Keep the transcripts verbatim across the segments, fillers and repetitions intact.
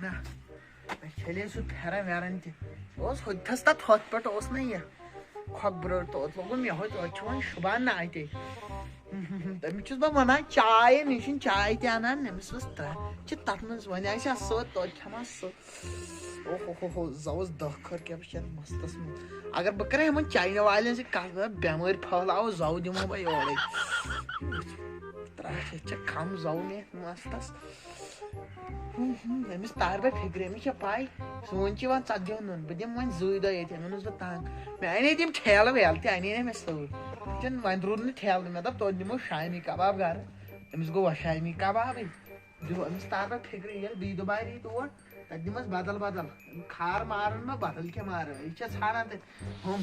نہ، مےٚ چھَلے سُہ پھٮ۪رن وٮ۪رن تہِ۔ سُہ اوس ہوٚتھَس تَتھ ہۄتھ پٮ۪ٹھ اوس نہ یہِ کھۄکھ برٲر، توتہِ لوگُن مےٚ ہوٚتہِ، توتہِ چھُ وۄنۍ شوٗبان ناٹے۔ تٔمِس چھُس بہٕ وَنان چاے، مےٚ چھُنہٕ چاے تہِ اَنان، أمِس ٲس ترٛےٚ چھِ تَتھ منٛز، وۄنۍ آسہِ ہا سۄ، توتہِ کھٮ۪مہٕ ہا سۄ۔ اوہ ہو ہو ہو، زوس دہ کھٔر کیٛاہ بہٕ چھَس مستس منٛز۔ اگر بہٕ کرٕ یِمن چاینہٕ والٮ۪ن سۭتۍ کتھ، بہٕ بیمٲرۍ پھٔہلاوٕ، زو دِمو بہٕ یورے۔ ترٛٹھ، ییٚتہِ چھےٚ کم زو مےٚ مستس۔ ہُم، ہُم، أمِس تارِ بہٕ فِکرِ، أمِس چھےٚ پاے، سون چھِ یِوان ژتجی ہُن نُن، بہٕ دِمہٕ وۄنۍ زٕے دۄہ ییٚتہِ، أمۍ اوٚنُس بہٕ تنگ۔ مےٚ انے تِم ٹھیلہٕ ویلہٕ تہِ انے نہٕ مےٚ سۭتۍ۔ وٕچھن، وۄنۍ روٗد نہٕ ٹھیلہٕ، مےٚ دوٚپ توتہِ دِمو شامی کباب گرٕ۔ أمِس گوٚو وۄنۍ شامی کبابٕے۔ دِمو أمِس تارٕ بہٕ فِکرِ، ییٚلہِ بیٚیہِ دُبارٕ یی تور، تَتہِ دِمَس بدل بدل۔ کھار مارَن ما بدل کینٛہہ مارَن۔ یہِ چھےٚ ژھانڈان تَتہِ ہُم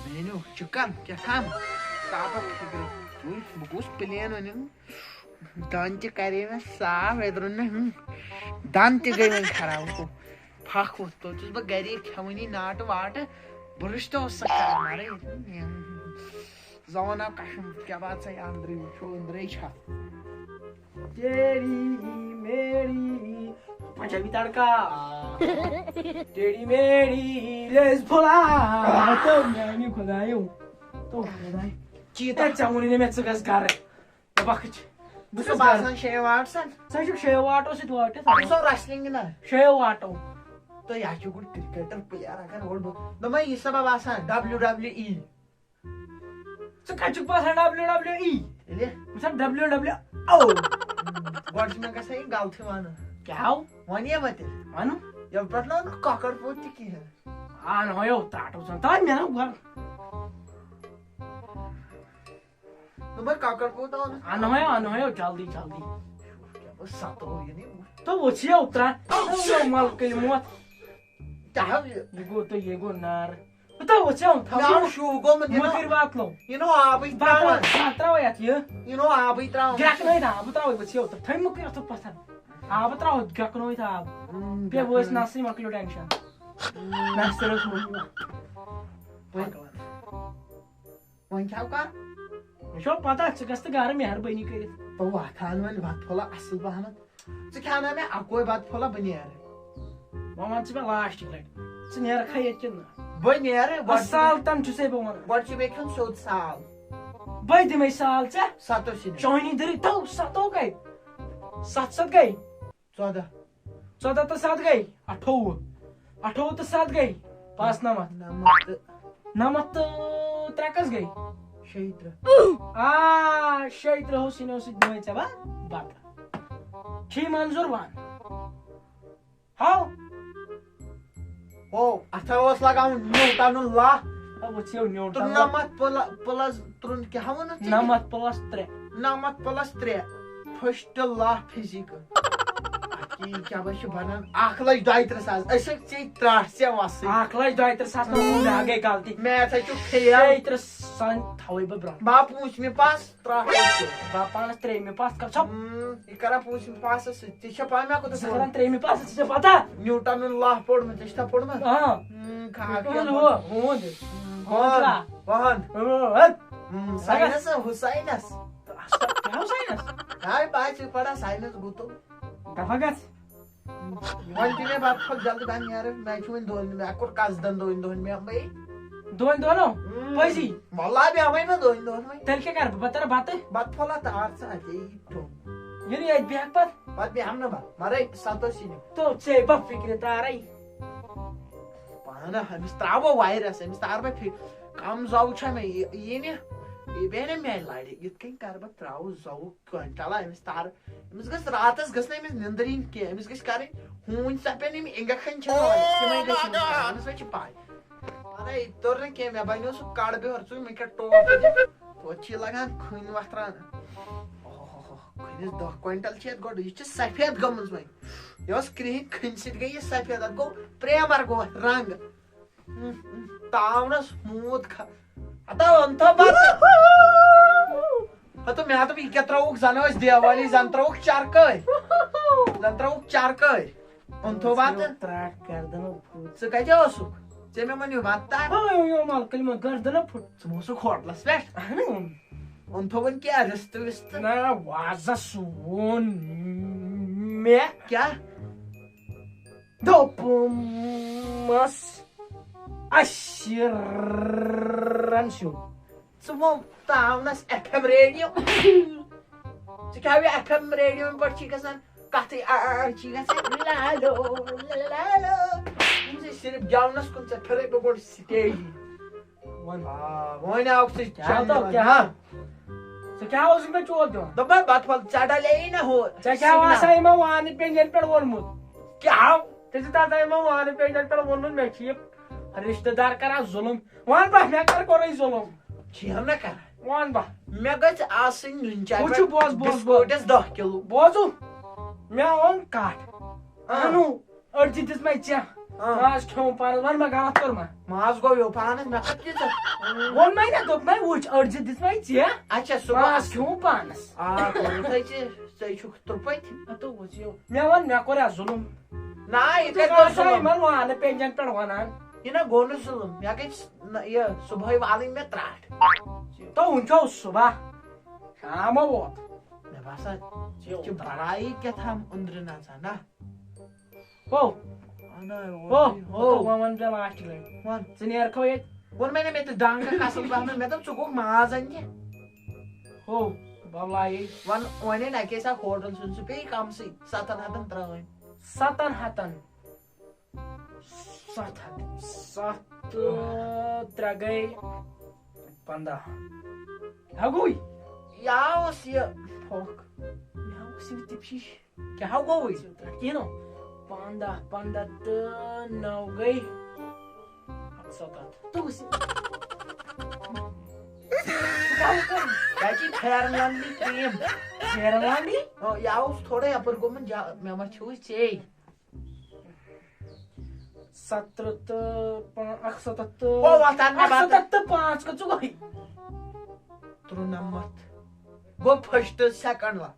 مینیو چِکَن کیٛاہ تھام۔ تاپَتھ فِکرِ۔ وٕچھ، بہٕ گوٚوُس پٕلین وۄنۍ۔ دَنٛد تہِ کَرے مےٚ صاف، ییٚتہِ روٚن مےٚ، ہُم، دَنٛد تہِ گٔے وۄنۍ خراب۔ ہُہ پھَکھ ووٚتھ، توتہِ چھُس بہٕ گَرے کھٮ۪وٲنی ناٹہٕ واٹہٕ۔ بُرٕش تہِ اوس سا کَران مَرٕ ییٚتہِ۔ زوان آو کشم، کیٛاہ بات سا، أنٛدرٕے وٕچھو، أنٛدرٕے چھا۔ تیری میری پنجابی تڑکا۔ تیری میری لیز پھولا۔ تو میانہِ خدایو۔ تو خداے۔ چیٖتا۔ ہے، ژےٚ ووٚنُے نہٕ مےٚ ژٕ گژھ گرٕ۔ مےٚ بخٕچ۔ بہٕ چھُس باسان شیو آٹسن۔ ژٕ چھُکھ شیو آٹو سۭتۍ وٲٹِتھ۔ بہٕ چھُس wrestling گِنٛدان۔ شیو آٹو۔ تہٕ یا چھُ گۄڈٕ کرکٹر پٕلیر اگر اورٕ بہٕ۔ دوٚپمَے یہِ چھُسا بہٕ باسان W W E۔ ژٕ کَتہِ چھُکھ باسان W W E؟ ییٚلہِ؟ بہٕ چھُسَن W W O۔ گۄڈٕ چھِ مےٚ گژھان یہِ غلطٕے وَنُن۔ کیٛاہ ہو؟ وَن یہِ وۄنۍ تیٚلہِ۔ وَنُن؟ یَوٕ پٮ۪ٹھ نہ وَنُن کۄکَر پوٗت تہِ کِہیٖنۍ۔ آ، نہ ہو، یو ترٛاٹو زَن۔ تَوَے مےٚ نہ وَن۔ دوٚپمَے کۄکَر پوٗت آو نہٕ۔ اَنہٕ ہو، اَنہٕ ہو، جلدی، جلدی۔ کیٛاہ بہٕ سَتو یہِ نہٕ۔ تو وٕچھِو، ترٛٹھ۔ تو مَلکٕلۍ موت۔ کیٛاہ ہو یہِ؟ یہِ گوٚو تہٕ یہِ گوٚو نار۔ تو وٕچھِو، تھاو مےٚ آو یہِ شوٗ گوٚمُت، یہِ نہٕ مٔکٕرۍ واتلو۔ یہِ نہٕ آبٕے بَتہٕ ترٛاوان۔ وَتہٕ ترٛاوَے اَتھ یہِ۔ یہِ نہٕ آبٕے ترٛاوان۔ گرٛٮ۪کنٲوِتھ آبہٕ ترٛاوَے، وٕچھِو، تہٕ تھٔوۍ مٔکٕرۍ اَتھ پَتھَر۔ آبہٕ ترٛاوَو، گرٛٮ۪کنٲوِتھ آب۔ اۭں، بیٚیہِ وٲسۍ گرٛٮ۪کنٲوِتھ۔ نَسٕے مۄکلیو ٹٮ۪نشَن۔ اۭں، نَسٕے اوس مۄکلیو۔ وۄنۍ کیٛاہ کَر؟ مےٚ چھو پتہ، ژٕ گژھ تہٕ گرٕ مہربٲنی کٔرِتھ۔ بہٕ واتہٕ ہن وۄنۍ بتہٕ پھوٚلہ اصل پہمتھ۔ ژٕ کھیاناو مےٚ اکوے بتہٕ پھوٚلہ، بہٕ نیرٕ۔ وۄنۍ وَن ژٕ مےٚ لاسٹ لٹہِ، ژٕ نیرکھا ییٚتہِ کِنہٕ نہ؟ بہٕ نیرٕ، گۄڈٕ چھُ مےٚ، سال تام چھُسے بہٕ وَنان۔ گۄڈٕ چھُ مےٚ کھیوٚن سیوٚد سال۔ بہٕ دِمے سال ژےٚ۔ ستو سِنۍ۔ چٲنی دٔری تو ستو گٔے۔ ستھ ستھ گٔے۔ ژۄدہ۔ ژۄدہ تہٕ ستھ گٔے اَٹھووُہ۔ اَٹھووُہ تہٕ ستھ گٔے پانٛژھ نَمَتھ۔ نَمَتھ تہٕ۔ نَمَتھ تہٕ ترٛےٚ کَس گٔے؟ شیٚیہِ ترٕٛہ۔ آ، شیٚیہِ ترٕٛہ ہو سِنیو سۭتۍ دِمَے ژےٚ بہٕ بَتہٕ۔ چھی منظوٗر وَن۔ ہاو۔ ہو، اَتھ اوس لگاوُن نیوٹنُن لَہہ۔ آ، وٕچھِو نیوٹن لَہہ۔ تُرٛنَمَتھ پل-، پلس تُرٛن کیٛاہ ووٚنُتھ ژےٚ؟ نَمَتھ پلس ترٛےٚ۔ نَمَتھ پلس ترٛےٚ۔ فسٹ لا فزیکس۔ اَتھ کیٛاہ، یہِ کیٛاہ بہٕ چھُ بنان؟ اَکھ لَچھ دۄیہِ تٕرٛہ ساس۔ أسۍ چھِ ژےٚ ترٛٹھ ژےٚ وَسٕے۔ اَکھ لَچھ دۄیہِ تٕرٛہ ساس نہٕ، مےٚ گٔے غلطی۔ میتھ ہَے چھُ فیل۔ شیٚیہِ تٕرٛہ سان تھاوَے بہٕ برٛونٛہہ۔ با پوٗنٛژمہِ پاس ترٛٹھ ٲسۍ۔ با پانَس ترٛیٚیِمہِ پاس کر ژھۄپ۔ اۭں، یہِ کران پوٗنٛژمہِ پاسَس سۭتۍ۔ ژےٚ چھےٚ پَے مےٚ کوٗتاہ ژٕ کران ترٛیٚیِمہِ پاس، ژےٚ چھےٚ پَتہ؟ نیوٹنُن لا پوٚرمُت، ژےٚ چھےٚ پوٚرمُت؟ آ۔ اۭں، کھا-، نیوٹن کھا-، ہُہ، ہُہُنٛد۔ ہُہُنٛد۔ ہُنٛد۔ ہُہُنٛد۔ ہُہُنٛد۔ ہُہ، ساینس، ہُہ ساینس۔ کیٛاہ ہُہ ساینس؟ ہے، بہٕ ہَے چھُس پَران ساینس گُتُل۔ دَپھا گژھ۔ وۄنۍ دِ مےٚ بَتہٕ پھوٚل جلدی، بہٕ نیرٕ، مےٚ چھُ وۄنۍ دۄن، مےٚ کوٚر قصدن دۄن دۄہَن مےٚ بیٚیہِ۔ دۄن دۄہَن ہو؟ اۭں۔ پٔزی؟ وَللہ بیٚہمَے نہٕ دۄن دۄہَن وۄنۍ۔ تیٚلہِ کیٛاہ کَرٕ بہٕ؟ بہٕ تَرٕ بَتہٕ۔ بَتہٕ پھوٚلہ تہٕ اَر ژٕ اَتے یہِ ٹھوٚل۔ ییٚلہِ ییٚتہِ بیٚہَکھ پَتہٕ؟ پَتہٕ بیٚہَم نہٕ بہٕ، مَرَے سَتو سِنیو۔ تو ژے بَفِکرِ تارَے۔ پانہٕ أمِس ترٛاوو وایرَس، أمِس تارٕ بہٕ فِک-، کَم زَو چھےٚ مےٚ، یہِ، یہِ نہٕ، یہِ بیٚہہِ نہٕ میٛانہِ لَرِ۔ یِتھ کٔنۍ کَرٕ بہٕ، ترٛاوٕ زَوُک کویِنٹَلا أمِس تارٕ۔ أمِس گٔژھ راتَس گٔژھ نہٕ أمِس نِندٕر یِنۍ کینٛہہ، أمِس گٔژھ کَرٕنۍ ہوٗنۍ ژَپٮ۪ن یِم injection چھِ دِوان، تِمَے گٔژھ أمِس کَرٕنۍ۔ أمِس وۄنۍ چھِ پَے۔ اَدٕ یہِ توٚر نہٕ کینٛہہ، مےٚ بَنیو سُہ کَڑ بیٚہور ژٕ، مےٚ کیٛاہ ٹوپھ دِتھ۔ توتہِ چھِ یہِ لَگان کھٔنۍ وۄتھراونہٕ۔ اوہ، کھٔنِس دَہ کویِنٹَل چھِ یَتھ گۄڈٕ، یہِ چھِ سفید گٔمٕژ وۄنۍ۔ یہِ ٲس کرٛہِنۍ، کھٔنۍ سۭتۍ گٔے یہِ سفید، اَتھ گوٚو primer گوٚو اَتھ رنٛگ۔ تاونس موٗد کھا-، ہتا اوٚن تھو بتہٕ۔ ہتو مےٚ دوٚپ، یہِ کیٛاہ ترٛووُکھ؟ زن ٲسۍ دیوالی، زن ترٛووُکھ چرکٲے۔ زن ترٛووُکھ چرکٲے۔ اوٚن تھو بتہٕ۔ ترٛٹھ گردنو پھُٹ۔ ژٕ کتہِ اوسُکھ؟ ژےٚ مےٚ ؤنِو بتہٕ تام۔ ہاے، یو مال کلمہ گردنو پھُٹ۔ ژٕ ما اوسُکھ ہوٹلس پٮ۪ٹھ؟ اہن۔ اوٚن تھو وۄنۍ کیٛاہ رِستہٕ وِستہٕ؟ نہ، وازس ووٚن مےٚ۔ کیٛاہ؟ دوٚپمَس اَسہِ رَن سیُن۔ ژٕ وَن تاونَس ایف ایم ریڈیو۔ ژٕ کیٛاہ یہِ ایف ایم ریڈیو پٮ۪ٹھ چھی گژھان کَتھٕے آ آ آ چھی گژھان لالو لالو۔ یِم چھِ صرف گٮ۪ونَس کُن ژےٚ پھِرٕے بہٕ گۄڈٕ سٹیجی۔ وَن۔ آ، وۄنۍ آوُکھ ژٕ کیٛاہ چَنٛدٕ تَو، وَن، کیٛاہ؟ ہا؟ ژٕ کیٛاہ اوسُکھ مےٚ چوب دِوان؟ دوٚپمَے بَتہٕ پھوٚل ژےٚ ڈَلے نہ ہُہ ژےٚ کیٛاہ سِگنَل۔ آسان یِمَن وانہٕ پیٚنٛجَن پٮ۪ٹھ ووٚنمُت؟ کیٛاہ؟ ژےٚ چھُتھ آسان یِمَن وانہٕ پیٚنٛجَن پٮ۪ٹھ ووٚنمُت، مےٚ چھِ یہِ رِشتہٕ دار کَران ظُلُم۔ وَن بہٕ، مےٚ کَر کوٚرُے ظُلُم؟ چھِ ہم نہ کَران۔ وَن بہٕ۔ مےٚ گٔژھ آسٕنۍ نُن چاے وٕچھِو، پٮ۪ٹھ بوز، بوز، بوز۔ بِسکوٗٹَس دَہ کِلوٗ۔ بوزُو، مےٚ اوٚن کَٹھ۔ آ۔ اَنُو۔ أڑجہِ دِژمَے ژےٚ۔ آ۔ ماز کھیوٚم پانَس، وَن مےٚ غلط کوٚر ما؟ ماز گوٚو یو پانَس، مےٚ کَتھ دِژ ژےٚ؟ ووٚنمَے نا، دوٚپمَے وٕچھ، أڑجہِ دِژمَے ژےٚ۔ اچھا، سُہ گوٚو ماز اَصٕل۔ کھیوٚم پانَس۔ آ، کوٚرُتھ ہے ژےٚ، ژے چھُکھ تُرپٔتۍ۔ ہَتو وٕچھ یو۔ مےٚ وَن، مےٚ کوٚر اَتھ ظُلُم۔ نہ، یہِ ژٕ کَتہِ گوٚو کَتھ چھےٚ ظُلُم؟ یِمَن وانہٕ پیٚنٛجَن پٮ۪ٹھ وَنان؟ یہِ نہ گوٚو نہٕ ظُلُم، مےٚ گٔے س-، نہ، یہِ صُبحٲے والٕنۍ مےٚ ترٛاٹھ۔ تو وٕنہِ چھو صُبح، شام ووت۔ مےٚ باسان، یہِ چھِ بَڑایی کیٛاہ تھام أنٛدرٕ نَژان، نہ؟ ہو۔ اَہَن ہا، ہو، اورٕ ہو، ہو۔ وۄنۍ وَن ژےٚ لاسٹ لَٹہِ۔ وَن۔ ژٕ نیرکھو ییٚتہِ۔ ووٚن مےٚ نا، مےٚ تہِ ڈانٛگہٕ اَکھ اَصٕل پَہمَتھ، مےٚ دوٚپ، ژٕ گوٚکھ ماز اَننہِ۔ ہو، بَلاے۔ وَن، وۄنۍ اَنہِ اَکے ساتہٕ ہوٹَل سُنٛد، سُہ پیٚیہِ کَمسٕے، سَتَن ہَتَن ترٛٲمۍ۔ سَتَن ہَتَن؟ سَتھ ہَتھ۔ سَتھ تہٕ ترٛےٚ گٔے پنٛداہ۔ کیٛاہ گوٚو یہِ؟ یا اوس یہِ پھۄکھ۔ یا اوس یہِ تِپشِش۔ کیٛاہ گوٚوُے؟ کِہیٖنۍ نہٕ۔ پنٛداہ، پنٛداہ تہٕ نَو گٔے اَکسَتَتھ۔ تہٕ وٕچھ۔ ژٕ کیٛاہ اوس کران؟ یہِ چھِ Fair and Lovely cream۔ Fair and Lovely؟ آ، یہِ اوس تھوڑا یَپٲرۍ گوٚمُت جا-، مےٚ ما چھُے ژے۔ سَتتٕرٛہ تہٕ پا-، اَکسَتَتھ تہٕ او، وۄتھ اَن مےٚ بَتہٕ۔ اَکسَتَتھ تہٕ پانٛژھ کٔژ گوٚو؟ ترُنَمَتھ۔ گوٚو first second لا۔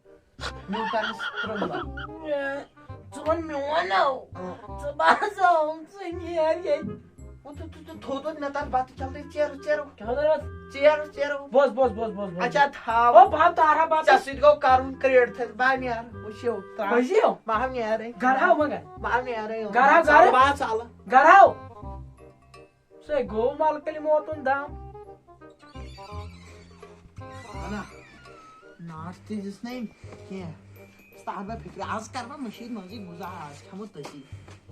نیوٹنس ترٛووُہ۔ ژٕ وَن میون ناو۔ اۭں۔ ژٕ باسان، ژٕ نیر ییٚتہِ۔ وۄنۍ تہٕ، تہٕ، تہٕ تھوٚد وۄنۍ مےٚ تَتھ بَتہٕ کھٮ۪تھٕے ژیرٕ، ژیرٕ۔ کیٛاہ حظ؟ ژیرٕ، ژیرٕ۔ بوز، بوز، بوز، بوز، بوز۔ اچھا، تھاو۔ او، بہٕ ہاو تارا بَتہٕ۔ ژےٚ سۭتۍ گوٚو کَرُن create تھٔز، بہٕ ہا نیرٕ، وٕچھِو، ترٛاو۔ پٔزی ہو؟ بہٕ ہا نیرٕ۔ گرٕ ہاو مگر۔ بہٕ ہا نیرٕ۔ گرٕ ہاو، گرٕ۔ بہٕ ہا ژَلہٕ۔ گرٕ ہاو۔ سُے گوٚو ملکہٕ علم ووتُن دام۔ اہنا، ناٹھ تہِ دِژ نہٕ أمۍ کینٛہہ۔ ژٕ تھاو مےٚ فِکرِ، آز کَرٕ بہٕ مٔشیٖد منٛزٕے گُزار، آز کھٮ۪مو تٔتی۔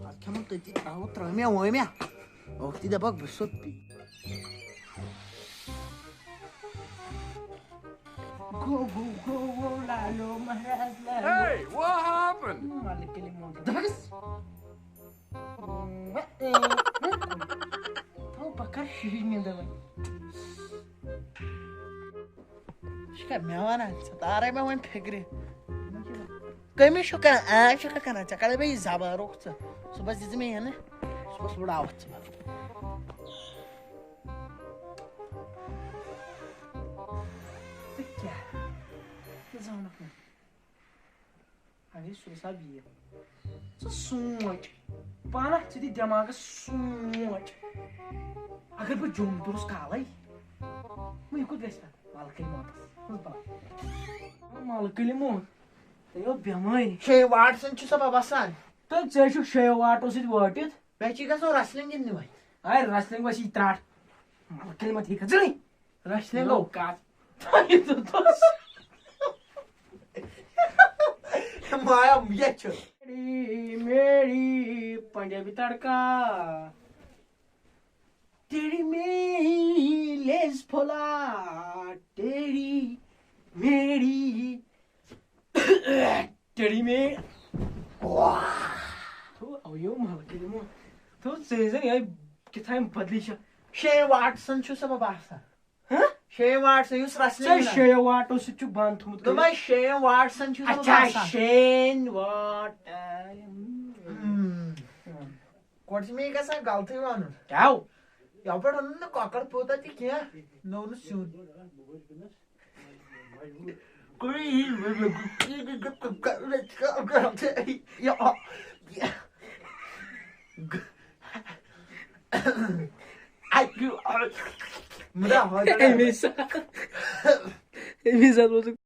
آز کھٮ۪مو تٔتی، ترٛاوو ترٛٲمیا وٲمیا۔ اوکھ تہِ دَپَکھ بہٕ چھُسو پی-، گو، گو، گو، گو، لالو مہراز لالو۔ Hey, what happened? ملکہٕ علم ووتُن۔ دَپَکھ تھاو بہٕ کَرٕ شیٖرِتھ نِندٕر وۄنۍ۔ یہِ چھِ کیٛاہ مےٚ وَنان؟ ژٕ تارَے مےٚ وۄنۍ فِکرِ۔ کٔمِس چھُ کَران؟ آ، چھُکھا کَران؟ ژےٚ کَرَے بہٕ یہِ زَبَر روٚخ ژٕ۔ صُبحَس دِژٕ مےٚ یَنہٕ۔ صُبحَس وُڑاوَتھ ژٕ پَتہٕ۔ ژٕ کیٛاہ؟ ژٕ زانَکھ نہٕ۔ اَگَے سُہ حِساب یِیہِ۔ ژٕ سونٛچ۔ پانہٕ ژٕ دِ دٮ۪ماغَس سونٛچ۔ اگر بہٕ جوٚم تُلُس کالَے، وۄنۍ یہِ کوٚت گژھِ پَتہٕ؟ مَلکٕلۍ مٲلِس۔ بوز بَب۔ مَلکٕلۍ مٲلۍ۔ تۄہہِ ٲس بٮ۪مٲرۍ۔ شے واٹسَن چھُ سا بَب بَسان؟ تہٕ ژےٚ چھُکھ شیو واٹو سۭتۍ وٲٹِتھ۔ مےٚ چھِ گژھُن wrestling گِنٛدنہِ وۄنۍ۔ اَے wrestling وَسہِ یہِ ترٛٹھ۔ مَلکٕلۍ مٲلۍ تہِ کھٔژٕنٕے۔ Wrestling گوٚو۔ کَتھ۔ تۄہہِ دیُتُس۔ مایا، یہِ چھُ۔ میری، میری پنجابی تڑکا۔ تیری میری لیز پھولا، تیری میری، تیری میری۔ واہ۔ تو او یو ملک یِمو۔ تو سیزن یہِ کِتھ تام بدلی چھِ۔ شے واٹسن چھُ سا بہٕ باسان۔ ہہ؟ شے واٹسن یُس wrestling ژےٚ گِنٛدان۔ شے واٹو سۭتۍ چھُ بنٛد تھوٚمُت اچھا، کٔرِتھ۔ شے واٹسن چھُ سا بہٕ اچھا، باسان۔ شین واٹ۔ ہم۔ گۄڈٕ چھِ مےٚ یہِ گژھان غلطٕے وَنُن۔ کیٛاہ؟ یَپٲرۍ اوٚن نہٕ کۄکَر پوٗتاہ تہِ کینٛہہ، نہ اوٚنُس سیُن۔ مُدا ہوٹل۔ اَمی ساتہٕ، اَمی ساتہٕ ووٚتھُکھ۔